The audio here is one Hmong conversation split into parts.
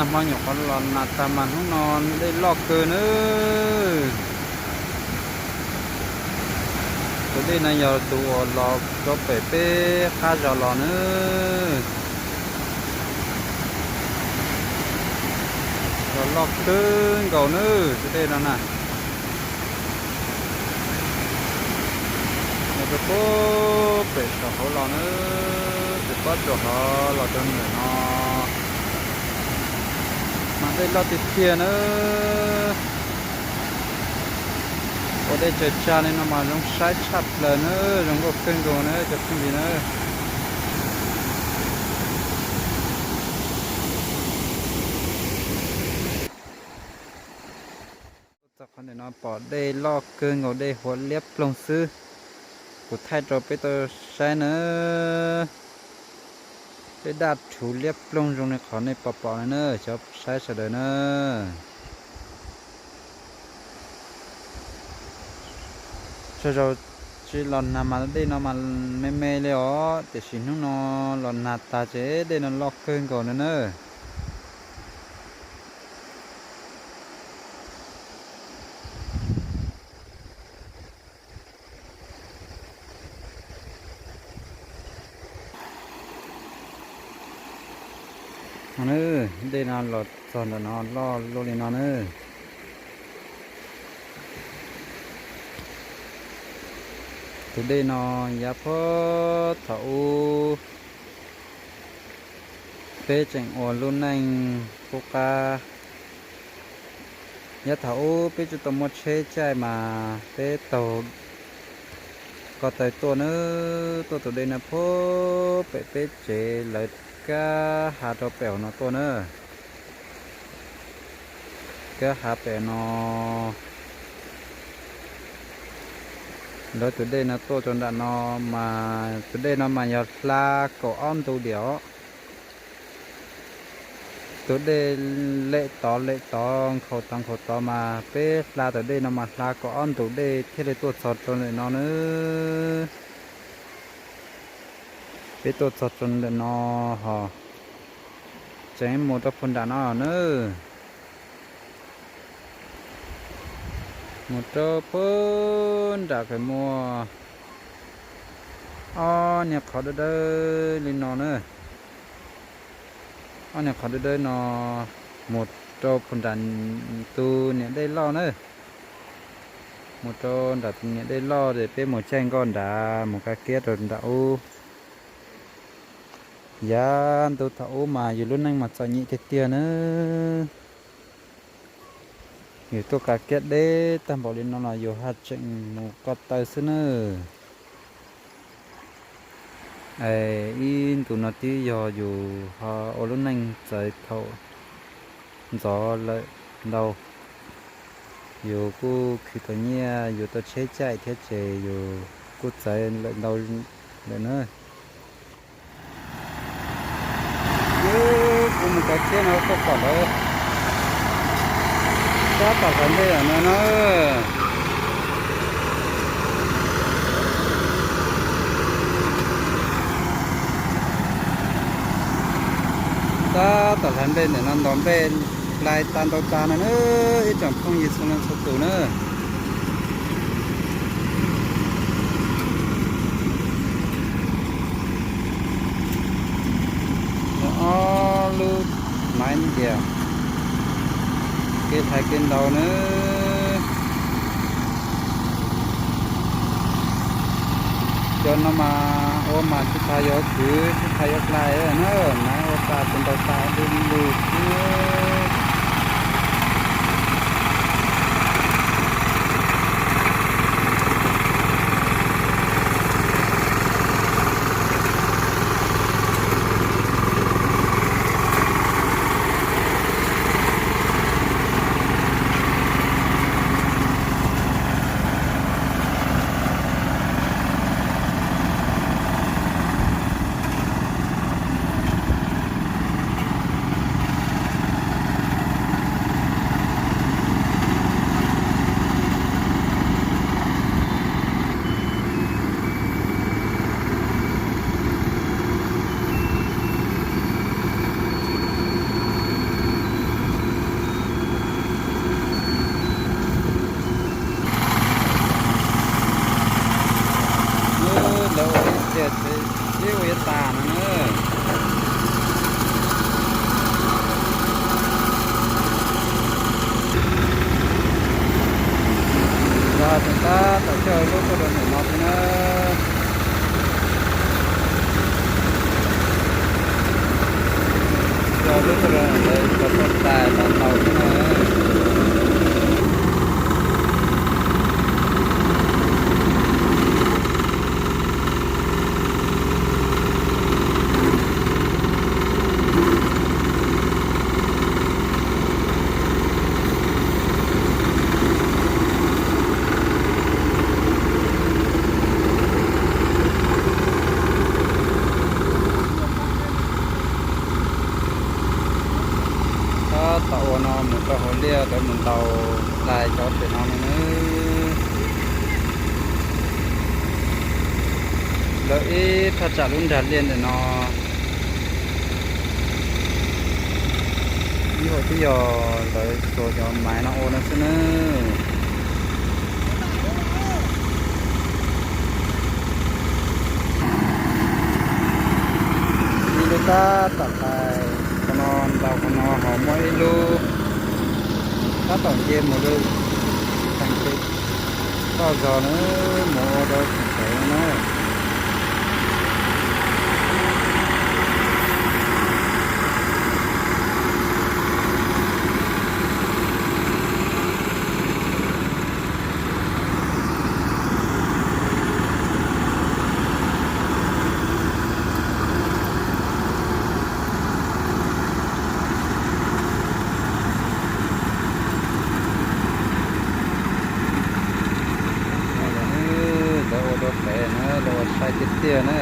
Hmo nyuam qhuav los nag tag mas hnub no dej loj kawg nawb. Tus dej no yog tus uas los rau pem peb qab zos los nawb. Los loj kawg nkaus nawb tus dej no na. Los rau pem saum hauv los nawb, pem pob tsuas hov los rau ntawm no mas dej loj tiag tiag nawb. Ua dej tsaws tsag li no mas zoo saib tshaj plaws nawb, zoo nkauj kawg nkaus nawb cov phooj ywg nawb. Txog qhov ntawm no pom dej loj kawg nkaus, dej huam liab ploog xwb. Kuv thaij rau peb tau saib nawb. Dej daj rhuv liab ploog zoo li qhov nej pom pom no na cov saib sawv daws na. Tsaug zog tsis los nag mas dej no mas me me li os, tiam sis hnub no los nag tag ces dej no loj kawg nkaus no na. Dej no los txog ntawm no loj luaj li no na. Tus dej no yav puag thaum ub peb tseem ua lub neej qub qab. Yav thaum ub peb tsis tau muaj tsheb caij mas peb taug ko taw tuaj nawb, tuaj tus dej no puag pem peb tsev lawv kab hav rau pem hauv no tuaj na. Kab hav pem no lawv tus dej no tuaj rau nram no mas tus dej no mas yog hla kaum ob ntu diam os. Tus dej lem tod lem tod nkhaus tod nkhaus tod mas peb hla tus dej no mas hla kaum ob ntu dej thiaj li tuaj txog rau ntawm no nawb. Peb tuaj txog rau ntawm no ho tseem mus rau puag nram no nawb. Mus rau puag nram pem muaj ob niag qhov dawb dawb li no na. Ob niag qhov dawb dawb no mus rau puag nram tus niam dej loj na. Mus rau nram tus niam dej loj ces peb mus caij nkoj nrad mus kav kiab rau nram ub. Yav ntu thaum ub mas yus lub neej mas txom nyem tiag tiag nawb. Yus tuaj kav kiab deb tag npaum li no los yus haj tseem mus ko taw xwb nawb. Es ib ntu no twb yog yus ho ua lub neej txawv thaum ntxov lawm ntau. Yus kuj khwv tau nyiaj, yus tau tsheb caij thiab ces yus kuj txawv lawm ntau lawm na. Kuv mus kav kiab no tuaj pom lawv tab tom hlawv nplej no na. Tab tom hlawv nplej ntawm no, ntaus nplej hlais tas ntaus tas no na, ib tsoom phooj ywg txhua leej txhua tus na. Ob lub maiv diam, kev hlais kev ntaus na. Cov no mas ua mas tsis tas yuav kwv, tsis tas yuav hlais na, maiv ua tas ces ntaus tas du lug xwb. no na. Yog tseem tab tom coj lub tuaj rau ntawm no xwb na. Coj lub tuaj rau ntawm no, cov tau tais los ntau xwb na. Tab tom ua no mus rau hauv liaj lawv mus ntaus tais cov pem no no na. Lawv ib thaj tsam lub nrag liaj ntawm no, ib hom twb yog lawv tsuas cov maiv no ua no xwb na. Ib lub tab tom tais, qhov no ntaus qhov no ho muaj ib lub tab tom nce mus lawm, teem pem toj zog na, mus ua rau tseem tawv no na. Lawv ua rau pem na, lawv ua sai tiag tiag na.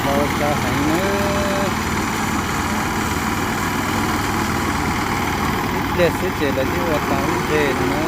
Los tsa heev na. Ib pliag xwb ces lawv twb ua tau ib ntseg no na.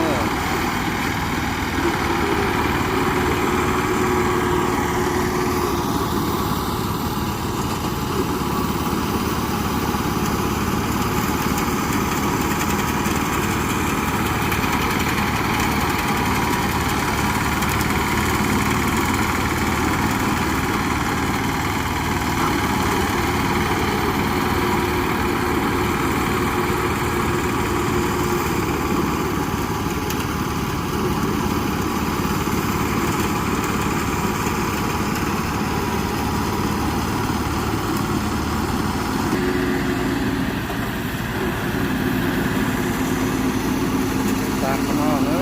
Tag qhov no na.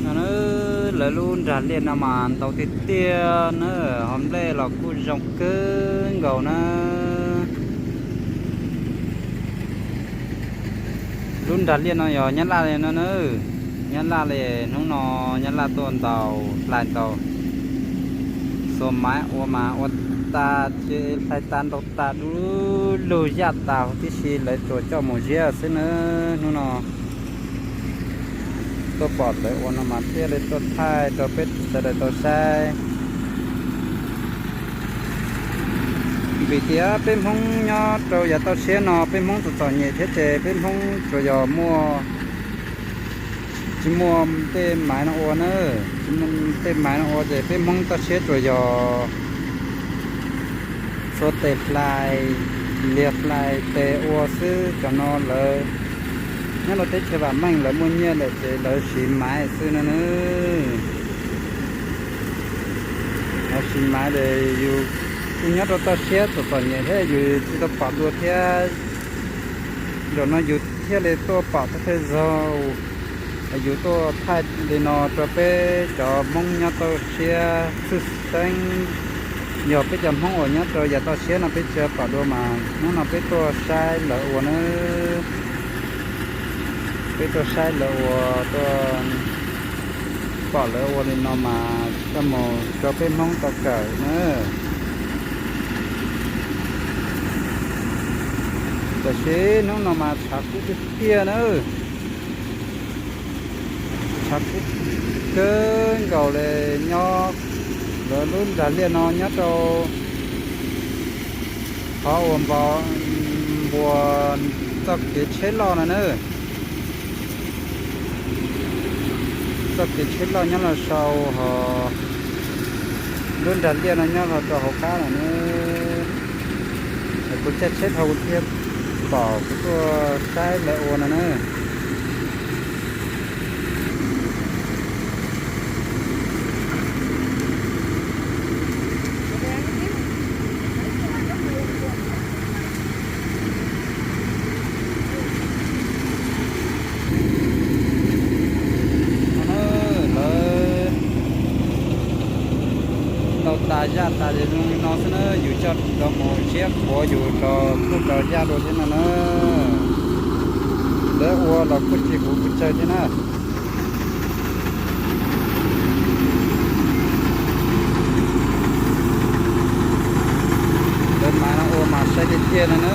No na, lawv lub nrag liaj no mas ntau tiag tiag na, ho nplej los kuj zoo kawg nkaus na. Lub nrag liaj no yog Nyab Laj li no na, Nyab Laj li. Hnub no Nyab Laj tuaj ntaus hlais ntaus, xuas maiv ua mas ua tas, hlais tas ntaus tas du lug yaj tas huv tib si, lawv tsuas coj mus ziab xwb na. Hnub no tuaj pom lawv ua no mas thiaj li tuaj thaij rau peb sawv daws tau saib. Vim tias peb Hmoob nyob rau yav toj siab no peb Hmoob txom txom nyem thiab ces peb Hmoob tsuas yog muaj, tsis muaj tej maiv no ua na, tsis muaj tej maiv no ua ces peb Hmoob toj siab tsuas yog xuas tes hlais, liag hlais tes ua xwb. Cov no lawv nyob rau teb chaws vam meej lawv muaj nyiaj lawm ces lawv siv maiv xwb no na. Lawv siv maiv ces yus, yus nyob rau toj siab txom txom nyem thiab yus tsis tau pom dua thiab. Zaum no yus thiaj li tuaj pom thawj thawj zaug, yus tuaj thaij li no rau peb cov Hmoob nyob toj siab tshwj xeeb Yog peb cov Hmoob uas nyob rau yav toj siab no peb tsis pom dua mas hnub no peb tuaj saib lawv ua na. Peb tuaj saib lawv ua, tuaj pom lawv ua li no mas coj mus rau peb Hmoob tau kawm na. Tiam sis hnub no mas tshav kub tiag tiag na. Tshav kub kawg nkaus li. Nyob lawv lub nrag liaj no nyob rau qhov uas npog npuas txoj kev tsheb loj no na. Txoj kev tsheb loj nyob los sau hos lub nrag liaj no nyob los rau hauv qab no na. Kuv caij tsheb dhau kuv thiaj pom kuv tuaj saib lawv ua no na. Lawv tau tas zaj tas li no xwb na, yus coj los mus siab qhuav yus los kuj tau zaj dua thiab no na. Lawv ua los kuj tsis huv pes tsawg thiab na. Lawv mas no ua mas sai tiag tiag no na.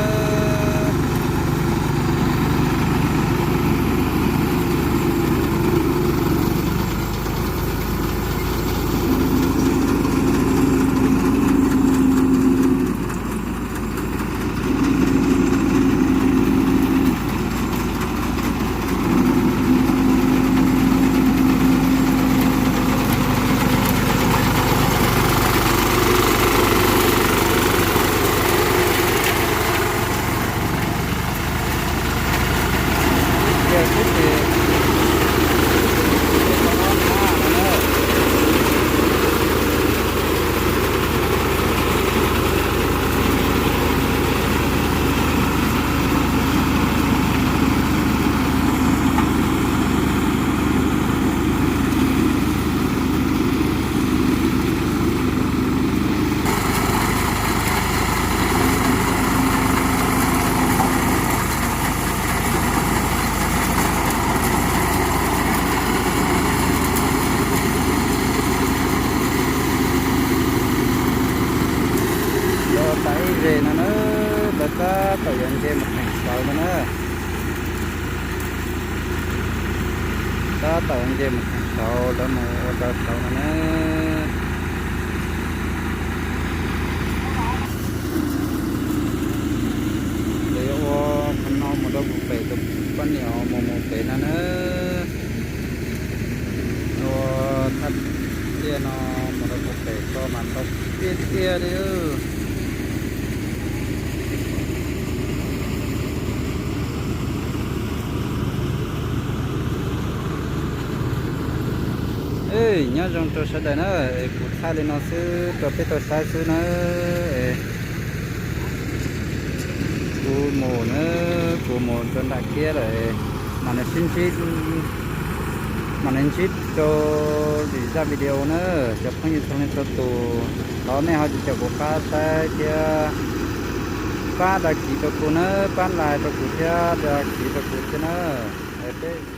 Lawv ua tas ib zes no na, lawv tab tom yuav nce mus theem saud no na. Tab tom nce mus theem saud, lawv mus ua rau saud no na. Lawv yuav ua qhov no mus rau puag pem tus poj niam mus mus pem no na. Ua thaj liaj no mus rau puag pem ko mas ntau tiag tiag li. Nyob zoo rau sawv daws na, es kuv thaij li no xwb rau peb tau saib xwb na. Kuv mus na, kuv mus rau nram kiab lawm, mam li sib ntsib, mam li ntsib rau lwm zaj video na. Cov phooj ywg txhua leej txhua tus, thov nej ho tsis caum kuv qab saib thiab pab đăng ký rau kuv na, pab like rau kuv thiab đăng ký rau kuv thiab na. Peb